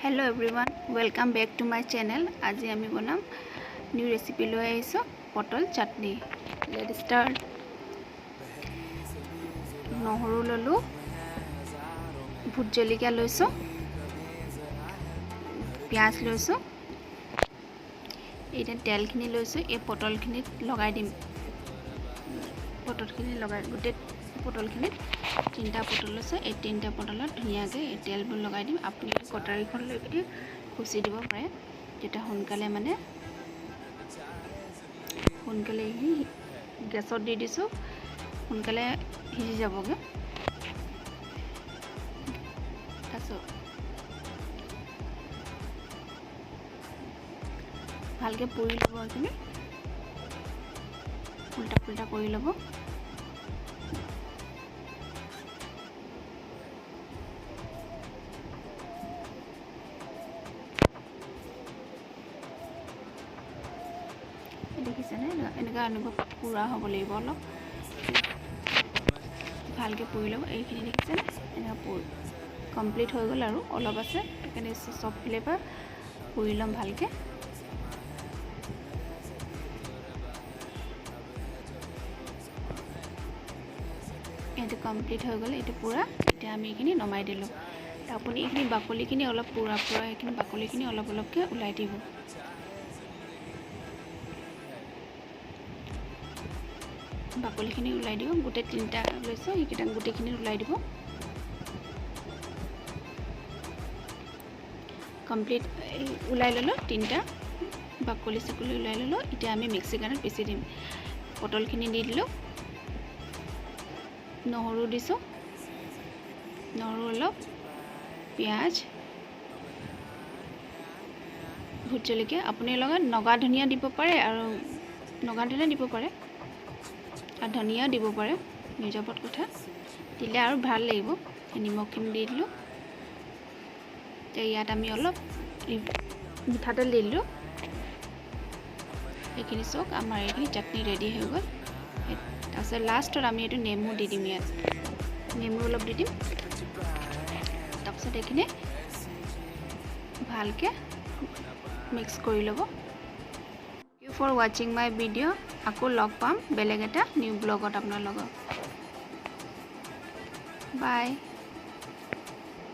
Hello everyone, welcome back to my channel. আজি আমি বনাম নিউ ৰেচিপি লৈ আহিছোঁ, পটল চাটনি। Let's start. নহৰু ল'লোঁ, ভোট জলকীয়া লৈছোঁ, পিঁয়াজ লৈছোঁ। এতিয়া তেলখিনি লৈছোঁ, এই পটলখিনিত লগাই দিম। পটলখিনি লগাই গোটেই পটলখিনিত, তিনিটা পটল লৈছোঁ, এই তিনিটা পটলত ধুনীয়াকৈ এই তেলবোৰ লগাই দিম। আপুনি কটাৰীখন লৈ পিনি খুচি দিব পাৰে, তেতিয়া সোনকালে, মানে সোনকালে এইখিনি গেছত দি দিছোঁ, সোনকালে সিজি যাবগৈ। তাৰপিছত ভালকৈ পুৰি ল'ব এইখিনি, উল্টা পুল্টা কৰি ল'ব। দেখিছেনে, এনেকুৱা এনেকুৱা পুৰা হ'ব লাগিব, অলপ ভালকৈ পুৰি ল'ব। এইখিনি দেখিছেনে, এনেকুৱা পুৰি কমপ্লিট হৈ গ'ল আৰু অলপ আছে, সেইকাৰণে চবফালে পৰা পুৰি ল'ম ভালকৈ। এইটো কমপ্লিট হৈ গ'ল, এইটো পূৰা। এতিয়া আমি এইখিনি নমাই দিলোঁ। আপুনি এইখিনি বাকলিখিনি অলপ পুৰা পুৰা, এইখিনি বাকলিখিনি অলপ অলপকৈ ওলাই দিব। বাকলিখিনি ওলাই দিব, গোটেই তিনিটা লৈছোঁ, সেইকেইটা গোটেইখিনি ওলাই দিব। কমপ্লিট ওলাই ল'লোঁ, তিনিটা বাকলি চাকলি ওলাই ল'লোঁ। এতিয়া আমি মিক্সি গ্ৰাইণ্ডাৰত পিচি দিম। পটলখিনি দি দিলোঁ, নহৰু দিছোঁ, নহৰু অলপ, পিঁয়াজ, ভোট জলকীয়া। আপুনি লগত নগা ধনিয়া দিব পাৰে, আৰু নগা ধনিয়া দিব পাৰে আৰু ধনিয়াও দিব পাৰে, নিজৰ ওপৰত কথা, দিলে আৰু ভাল লাগিব। নিমখখিনি দি দিলোঁ। এতিয়া ইয়াত আমি অলপ মিঠাতেল দি দিলোঁ। এইখিনি চাওক, আমাৰ এইখিনি চাটনি ৰেডি হৈ গ'ল। তাৰপিছত লাষ্টত আমি এইটো নেমু দি দিম, ইয়াত নেমু অলপ দি দিম। তাৰপিছত এইখিনি ভালকৈ মিক্স কৰি ল'ব। Thank you for watching my video. আকৌ লগ পাম বেলেগ এটা নিউ ব্লগত আপোনাৰ লগত। বাই।